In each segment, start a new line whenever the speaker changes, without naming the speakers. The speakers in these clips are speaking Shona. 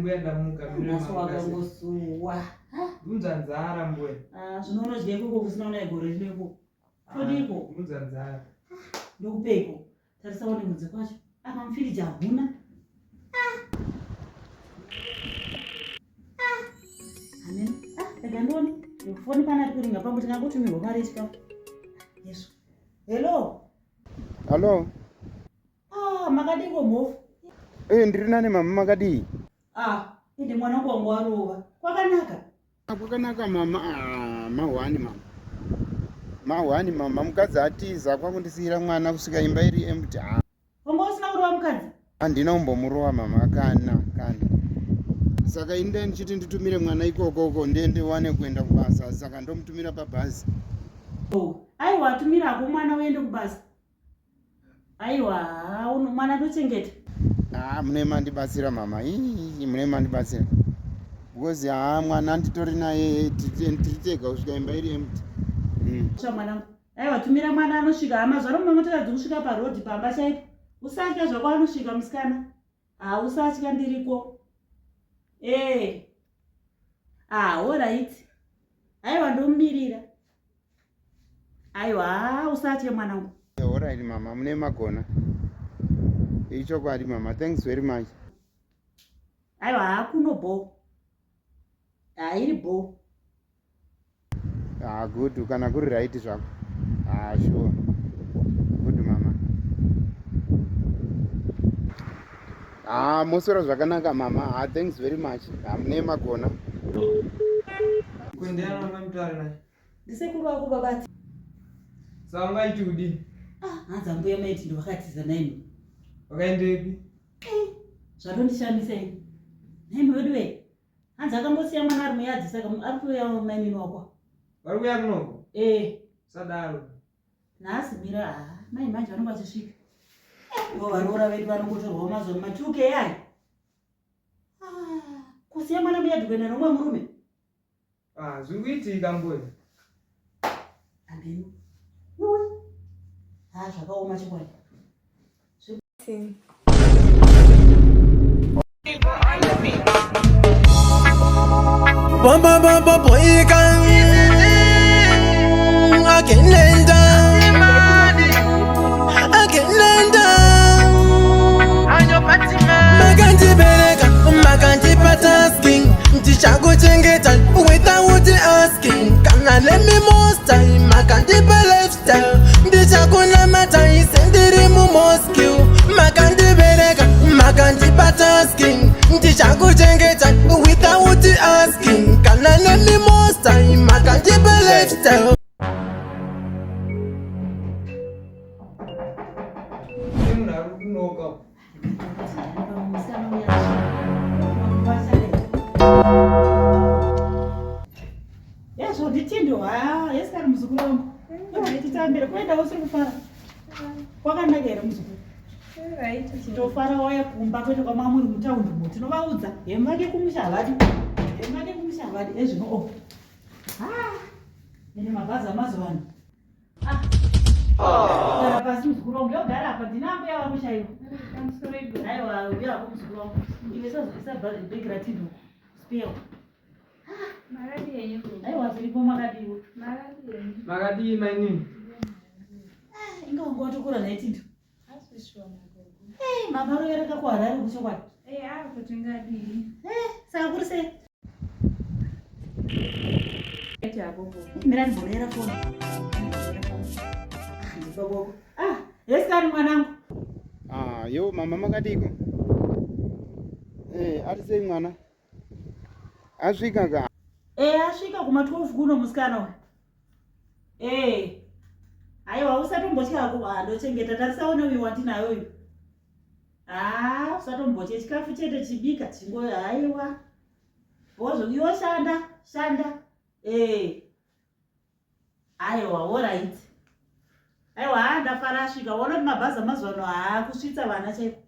mbuya ndamuka.
Nhasi wakangosuwa.
Ndunza nzara mbuya.
Ah, zvino unodya ikoko kusina unai gore rino ikoko. Todiko?
Ndunza nzara.
Ndokupeiko? Tarisa one kunze kwacho. Apa mufiriji hamuna. Ah. Ah. Amen. Ah, rega ndione. Foni pana ari kuringa pamwe tingangotumirwa mari yechikafu. Yesu. Hello.
Hello.
Ah, makadii mhofu?
Eh, ndiri nani mama makadii?
Ah, ende mwana wangu wangu warova. Kwakanaka.
Ah, kwakanaka mama. Ah, mahwani mama. Mahwani mama, mukadzi atiza kwakundisiira mwana kusvika imba iri empty. Ah.
Wanga usina kurova mukadzi?
Handina kumbomurova mama kana kana. Saka ini ndai ndichiti nditumire mwana ikoko uko ndiye ndiwane kuenda kubasa saka ndomutumira pabhazi.
Oh, aiwa tumirako mwana uende kubasa. Aiwa, mwana ndochengeta.
Ah, mune mandibatsira mama. Ii, mune mandibatsira. Because haa mwana nditori naye tiri tega kusvika imba iri empty.
Mm. Mwanangu. Aiwa tumira mwana anosvika hama zvaro mama totadza kusvika paroad pamba chaipo. Usatya zvako anosvika musikana. Ah usatya ndiriko. Eh. Ah alright. Aiwa ndomumirira. Aiwa usatye mwanangu.
Alright mama mune magona. Ichokwadi mama thanks very much.
Aiwa hakuno bho. Hairi bho.
Ah, good kana kuri right zvako. Ah, sure. Good mama. Ah, moswera zvakanaka mama. Ah, thanks very much. Ah, mune magona.
Kuendeana na mutare naye.
Ndisekuru wako babati.
Saka ungaiti kudii?
Ah, hanzi ambuya maiti ndovakatiza naimi.
Wakaendepi?
Eh, zvatondishamisa ini. Naimi wedu wee. Hanzi akambosiya mwana ari muyadzi saka ari kuuya mainini wako.
Vari kuuya kunoko?
Eh.
Sadaro.
Nhasi mira ah, mai manje vanenge vachisvika. Eh, ivo varoora vedu vanongotorwawo mazuva ma2k aya. Ah, kusiya mwana muyadzi kuenda nomwe murume.
Ah, zviri kuitika mbuya.
Handino. Uwe. Ah, zvakaoma chokwadi.
Bamba bamba boy kan akelenda akelenda makandibereka makandipa tasking ndichakuchengeta without asking kana nemi most time makandipa lifestyle ndichakunamata ise ndiri mumosque makandibereka makandipa tasking ndichakuchengeta without asking kana nemi most time makandipa lifestyle.
Munhu ari kunoka.
Yazvo nditindo ha yes kari muzukuru wangu. Titambire kuenda usiri kufara. Kwakanaka here muzukuru? Tofara waya kumba kwete kwamamuri mutaundi mo tinovaudza hemvake kumusha havadi hemvake kumusha havadi ezvino o oh. Ende mabhazi amazuva ano. Ah. Gara pasi muzukuru wangu, yogara apa ndina ambuya vako chaivo. Aiwa, uya hako muzukuru wangu. Iwe sazoisa bhegi ratindo. Spare. Aiwa, tiripo makadiwo.
Makadii mainini?
Ah, inga wanga watokura nhai Tindo. Hey, mama rovereka kuHarare kuchokwadi.
Eh, apo tingadii?
Eh, saka kuri sei? Mira ndibonera foni. Ndibaboko. Ah, yes kani mwanangu.
Ah, yo mama makadiko? Eh, ari sei mwana? Asvika ka?
Eh, asvika kuma 12 kuno musikana uyu. Eh. Aiwa usatombotya hako ah, ndochengeta tarisaone uyu wandinayo uyu. Ah, usatombotya chikafu chete chibika chingo aiwa. Bozvo iwe shanda, shanda. Eh. Aiwa, alright. Aiwa, haa ndafara asvika. Waona kuti mabhazi amazuva ano haa kusvitsa vana chaiko.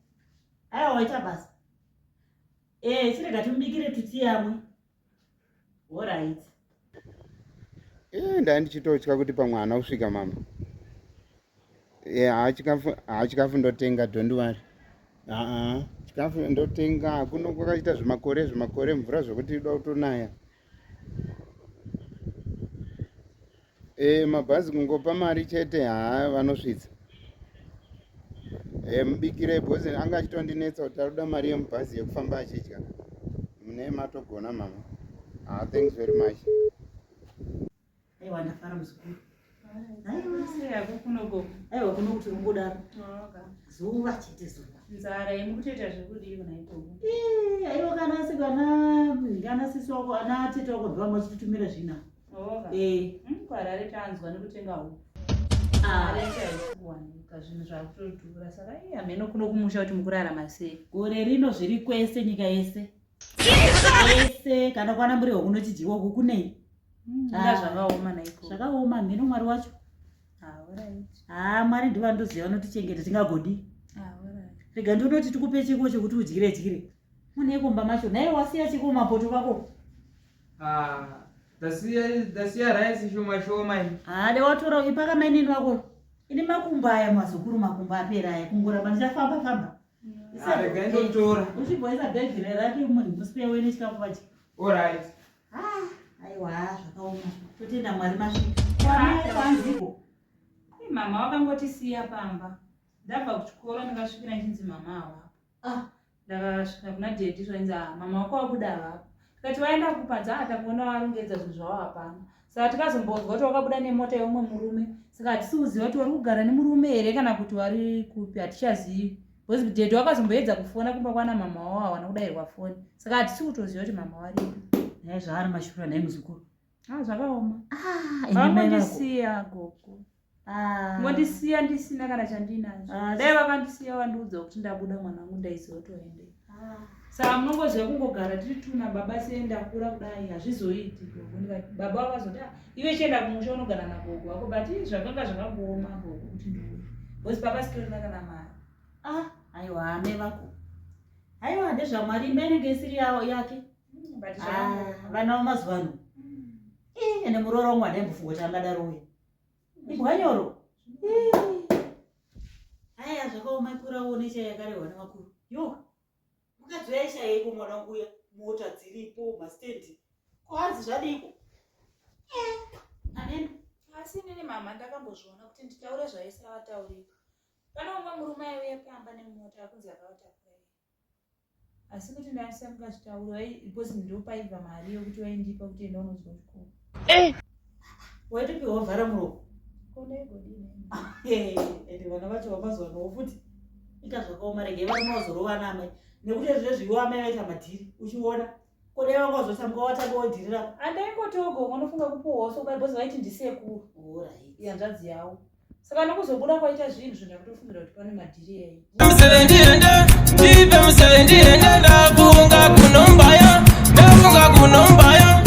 Aiwa, waita basa. Eh, chirega timubikire tutiyamwe. Alright.
Eh, ndai ndichitotya kuti pamwe haana kusvika mama. Eh, haachikafu ndotenga don't worry. Aa, chikafu ndotenga kuno kwakaita zvimakore zvimakore mvura zvekuti ida kutonaya. E, mabhazi kungopa mari chete haa vanosvitsa. E, mubikire bhozi anga achitondinetsa kuti arikuda mari yemubhazi yekufamba achidya. Mune matogona mama. Ah, thanks very much.
Aiwa ndafara muzukuru. Aiwa kuno kuti rungodaro. Zuva chete zuva.
Nzara imi kutoita zvekudii kuna ikoko?
Aiwa kana asi kana kana sisi wako ana tete wako ndovanga vachititumira zvina.
Eh. Kuharare tanzwa nekutenga huku.
Ah.
Kuwanika zvinhu zvakutodhura saka iye hameno kuno kumusha kuti mukurarama sei.
Gore rino zviri kwese nyika yese. Yese kana kwana muriwo kunochidyiwa uku kunei?
Inga
Ah.
zvakaoma naiko.
Zvakaoma hameno Mwari wacho.
Ah, alright.
Haa Mwari ndivo vanotoziva vanotichengeta tingagodii.
Ah, alright.
Rega ndinoti tikupe chiko chekuti udyire dyire. Mune kumba macho naye wasiya chiko mapoto pako.
Ah, ndasiya ndasiya rice shoma shoma iyi.
Haa de watora ipaka mainini wako. Ini makumbo aya mazukuru makumbo apera aya kungoramba ndichafamba famba.
Ah, rega ndotora.
Uchimboisa bhegi rake munhu musipeya wene chikafu vachi.
Alright.
Ah, aiwa zvakaoma. Totenda Mwari masvika. Kwanziko.
Mama wakangotisiya pamba. Ndabva kuchikoro ndakasvikira ndichinzi mama havapo.
Ah.
Ndakasvika kuna daddy zvainzi ah mama wako wabuda havapo. Tikati waenda kupanza ah takuona warongedza zvinhu zvavo hapana. Saka tikazombonzwa kuti wakabuda nemota yeumwe murume. Saka hatisi kuziva kuti wari kugara nemurume here kana kuti wari kupi hatichazivi. Because daddy wakazomboedza kufona kumba kwana mama wavo hawana kudairwa foni. Saka hatisi kutoziva kuti mama waripi.
Nhai zvaari mashura nhai muzukuru.
Ah zvakaoma.
Ah, ende mai vako.
Vangondisiya gogo.
Ah.
Ngondisiya ndisina kana chandinacho.
Ah,
Dai vakandisiya vandiudza kuti ndabuda mwana wangu ndaiziva kuti waendei.
Ah.
Saka munongoziva kungogara tiri tuna baba sei ndakura kudai hazvizoiti gogo. Ndikati baba vakazoti ah iwe chienda kumusha unogara nagogo wako but ii zvakanga zvakangooma gogo kuti ndiuye. Because baba sitorina kana mari.
Ah, aiwa amai vako. Aiwa ndezvaMwari imba inenge isiri yawo yake.
But
Ah,
zvakangooma.
vana vamazuva ano. Ii, ende muroora wangu handaimbofunga kuti angadaro uya. Ibwanyoro. Ii. Aya zvakaoma ikura uone chai yakarehwa nevakuru. Yo. Mukadzi uya aishayeiko mwana wangu uya? Mota dziripo, mastendi. Ko hanzi zvadiiko? Eh, amen.
Asi inini mama ndakambozviona kuti nditaure zvaisataurika. Pane umwe murume aiuya pamba nemota akunzi akavatakura iye. Asi kuti ndandisangazvitauri because ndopaibva mari yokuti vaindipa kuti enda unozwa kuchikoro.
Waitopiwa wavhara muromo.
Ko ndaigodini?
Ende vana vacho vamazuva ano futi. Ita zvakaoma regai varume vazorova ana amai. Nekuti zvezvi iwe amai vaita madhiri uchiona. Ko dai vanga vazosamuka watanga wodhiri rako.
Andaingotiwo gogo unofunga kupuwawo so because vaiti ndisekuru
Alright.
ihanzvadzi yavo. Saka nokuzobuda kwaita zvinhu zvinhu ndakutofungira kuti pane madhiri ei.
Museve ndiende, ndipe museve ndiende, ndafunga kunombaya, ndafunga kunombaya.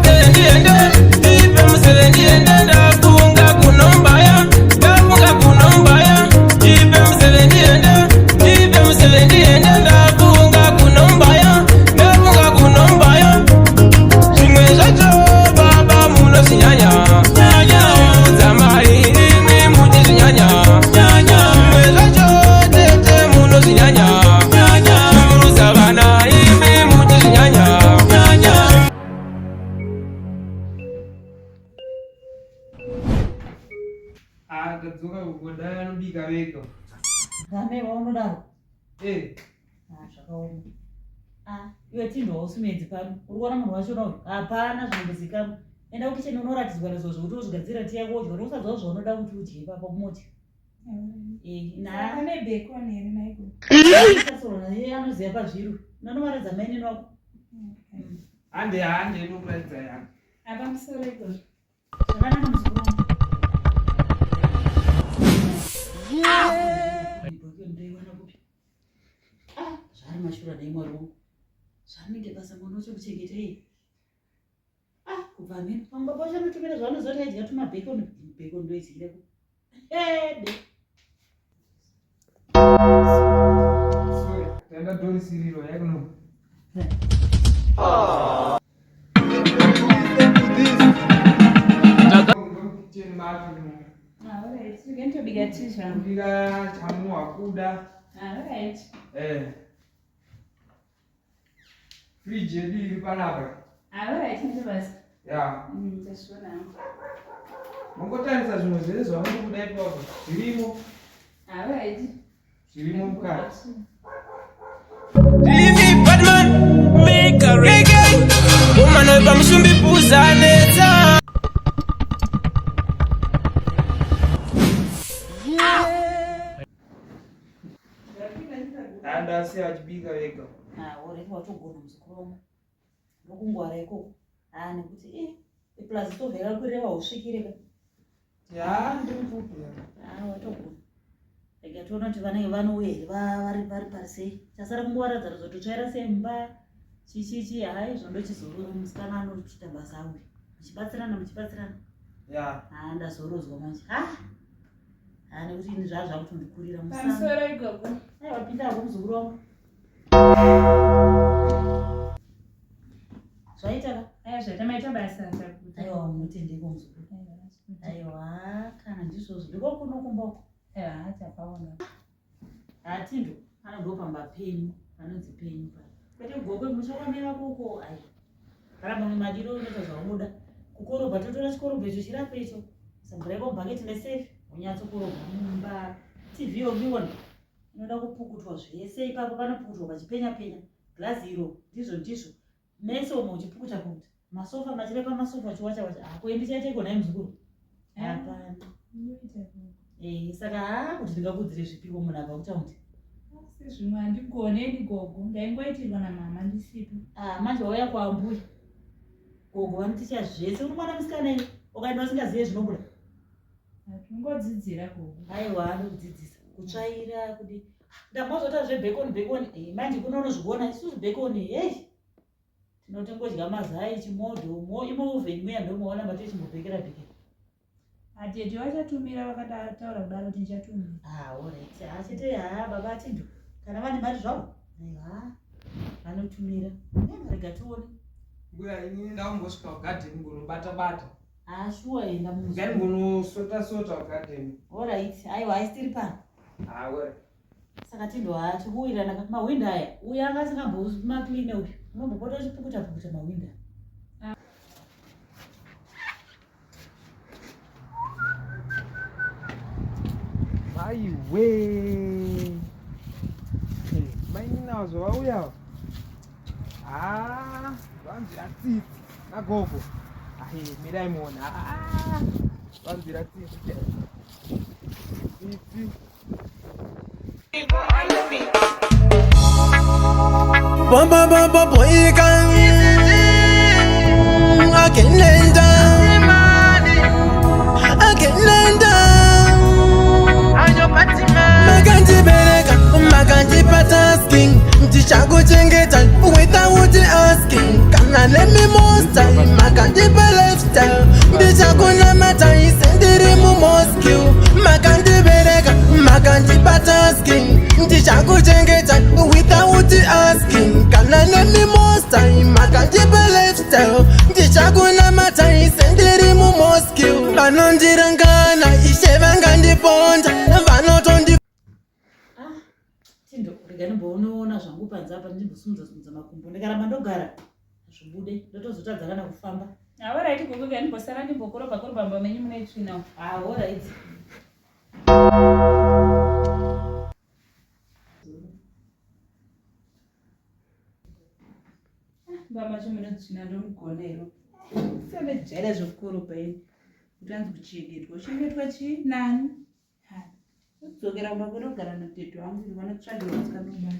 Eh, ndiende, ndipe museve ndiende, ndafunga kunombaya, ndafunga kunombaya. Ndipe museve ndiende, ndipe museve ndiende, ndafunga kunombaya, ndafunga kunombaya. Zvimwe zvacho baba munozvinyanya, nyanya mai imi muchizvinyanya, nyanya. Zvimwe zvacho tete munozvinyanya, nyanya. Shungurudza vana imi muchizvinyanya, nyanya.
Ah, tadzoka uko dai anobika vega.
Amai vaunodaro.
Eh,
Ah, zvakaoma. Ah, iwe tindo hausumedzi pano. Uri kuona munhu wacho uyu? Hapana zvinombozikanwa. Enda kukicheni unoratidzwa nazvo zvekuti uzvigadzira tea yako udye. Unosadzawo zvaunoda kuti udye ipapo mudye. Eh, na
Pane bacon here naiko?
Kasoro naye anoziva pazviri. Unonovaradza mainini wako.
hande hande inokuratidza yangu.
Apa musoro iko.
Zvakanaka muzukuru wangu. Bacon ndoiwana kupi? Ah, zvaari mashura nhai Mwari wangu. Zvarinenge basa mwana wacho kuchengeta iye. Ah, kubva amene. Pamwe baba wacho anotumira zvaanoziva kuti aidya tuma bacon. Bacon ndoidyira ku. Ede.
Sorry, taenda dorisiriro yakuno. Kitchen macho imomo.
Ah, alright. Ndinotobika tea zvangu.
Kubika chamu wakuda.
Alright.
Eh. Fridge yedu iri panapa.
Alright, ndine basa.
Ya.
Ndazviona hangu.
Mongotarisa zvinhu zvese zvamuri kuda ipapo zvirimo.
Alright.
Zvirimo mukati.
Ndini Batman, make a reggae. Woman wepamushumbi puzanetsa.
Ndasiya vachibika vega.
Ah, already watogona muzukuru wangu. Ndokungwara ikoko. Ah, nekuti eh plus tovhera kureva usvikire ka.
Ya, ndimupfupi.
Ah, watogona. Rega tione kuti vanenge vanouya here vari vari pari sei. Chasara kungovaratidza kuzototsvaira semba. Chichichi hai izvo ndochizorora musikana anochita basa auya. Muchibatsirana muchibatsirana.
Ya.
Ah, ndazorodzwa manje. Ah. Ah, nekuti ini zvaa zvakutondikurira musana.
Pamusoro igogo.
Aiwa pinda hako muzukuru wangu. Zvaita ka?
Aiwa zvaita maita basa takuta.
Aiwa unotendeko muzukuru. Aiwa kana ndizvozvo ndiko kuno kumba uko.
Aiwa tapaona.
Hatindo pano ndo pamba penyu panonzi penyu pano. Kwete kugokwe musha kwamai vako uko aiwa. Kana mamwe madiro unoita zvaunoda. Kukorobha totora chikorobho icho chirape icho. Samvura yako mubhaketi nesefi wonyatsokorobha mumba. TV yomiona inoda kupukutwa zvese ipapo panopukutwa pachipenya penya. Glazi iro ndizvo ndizvo. Mese umo uchipukuta pukuta. Masofa machira pamasofa uchiwacha wacha. Ah, ko ndichaita iko nhai muzukuru? Hapana. Eh, saka haa kuti ndingakuudzire zvipiko munhu abva kutaundi.
Asi zvimwe handigone ini gogo. Ndaingoitirwa namama ndisipo.
Ah, manje wauya kwaambuya. Gogo vanoticha zvese. Uri mwana musikana iwe. Ukaenda usingazive zvinobuda.
Tingodzidzira gogo.
Aiwa, anokudzidzisa. Kutsvaira, kudi. Ndambozota zvebacon bacon. Eh, manje kuno unozvigona isusu bacon. Hey. Tinotongodya mazai, chimodho, mo imo oven muya ndomaona matochimbobhekera bhekera.
Atete vachatumira vakataura kudaro kuti ndichatumira.
Ah, alright. Ah, chete ah, baba Tindo. Kana vane mari zvavo. Aiwa. Vanotumira. Eh, rega tione.
Mbuya ini ndakumbosvika kugadheni ngonobata bata.
Ah, shuwa enda
Ngai
muzukuru.
ngonosota sota kugadheni.
Alright. Aiwa, haisitiri pano.
Ah, alright.
Saka Tindo haa tikuwirirana ka mahwindo aya. Uyu anga asingambomaclean uyu. Unombopota uchipukuta pukuta mahwindo aya.
Maiwe. Hey, mainini ava zvavauya ava. Ah, vanzwira tsitsi nagogo. Ahe, mirai muone. Ah, vanzwira tsitsi chaizvo. Tsitsi.
Bomba bomba boy kan akelenda akelenda makandibereka makandipa tasking ndichakuchengeta without asking kana nemi monster makandipa lifestyle ndichakunamata ise ndiri mumosque makandibereka makandipa tasking ndichakuchengeta without asking kana nemi monster makandipa lifestyle ndichakunamata ise ndiri mumosque vanondirangana ishe vangandiponda vanotondi
Ah, Tindo, rega ndimbonoona zvangu panze apa ndimbosimudza simudza makumbo. Ndikaramba ndogara zvibude ndotozotadza kana kufamba.
Alright gogo ga ndimbosara ndimbokorobha korobha mumba menyu mune tsvina.
Ah, alright.
Mumba macho mune tsvina ndomugona here. Sande jaira zvekukorobha ini. Kuti anzi kuchengetwa. Kuchengetwa chii nani? Ha. Kudzokera kumba kwedu kugara natete wangu vanotsvagira musikana webasa.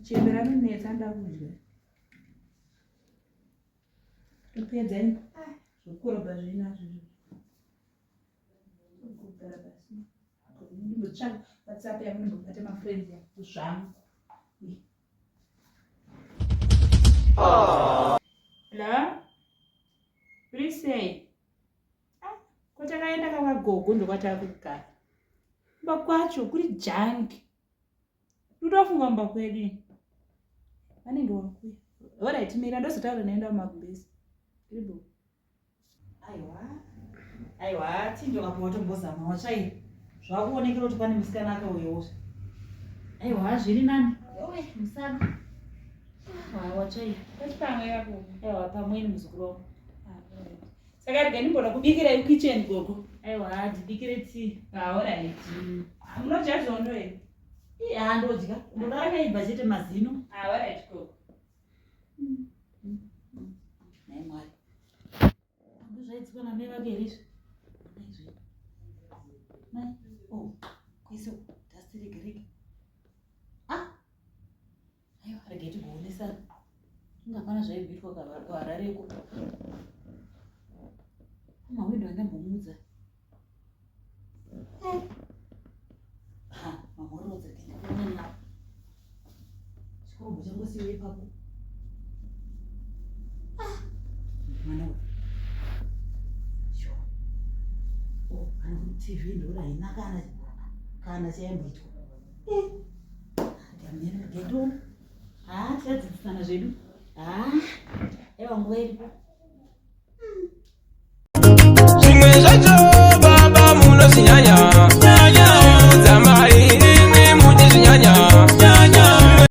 Chembera anonetsa anoda kudya. Topedza ini. Zvekukorobha zvinazvo izvozvo. Kugara pasi. Ndimbotsvaga WhatsApp yangu ndimbobata mafriends yangu zvangu. Hello? Uri sei? Ah, kwatakaenda kakwagogo ndokwatava kugara. Kumba kwacho kuri jangi. Ndotofunga kumba kwedu ini. Vanenge vakuya. Alright, mira ndozotaura naenda mumagumbezi. Iribo.
Aiwa. Aiwa, Tindo apo watombozama watsvaira. Zvakuonekera kuti pane musikana akauyawo. Aiwa zviri nani. Owe musana. Watsvai.
Pachipamwe yako.
Aiwa pamweni muzukuru wangu.
Saka rega ndimboda kubikirai kitchen gogo.
Aiwa ndibikire tea.
Ah, alright. Munodya zvondo here?
Ii haa ndodya. Ndoda rakaibva chete mazino.
Ah, alright gogo.
Nhai Mwari. Ndozvaidzwa namai vake here izvi? Ona izvi. Mai, oh, kwese uku, dust rega rega. Ah! Aiwa, regai tigoonesana. Inga hapana zvaimboitwa kuHarareko. Mahwindo andambomuudza. Eh. Ha, mamhorodza ndingakuona napo. Chikorobho changosiiwa ipapo. Ah, mwana uyu. Sure. Oh, kana kuti TV ndoda haina kana kana chaimboitwa. Eh. Ndamira geto. Ah, tichadzidzisana zvedu. Ah, aiwa nguva iripo.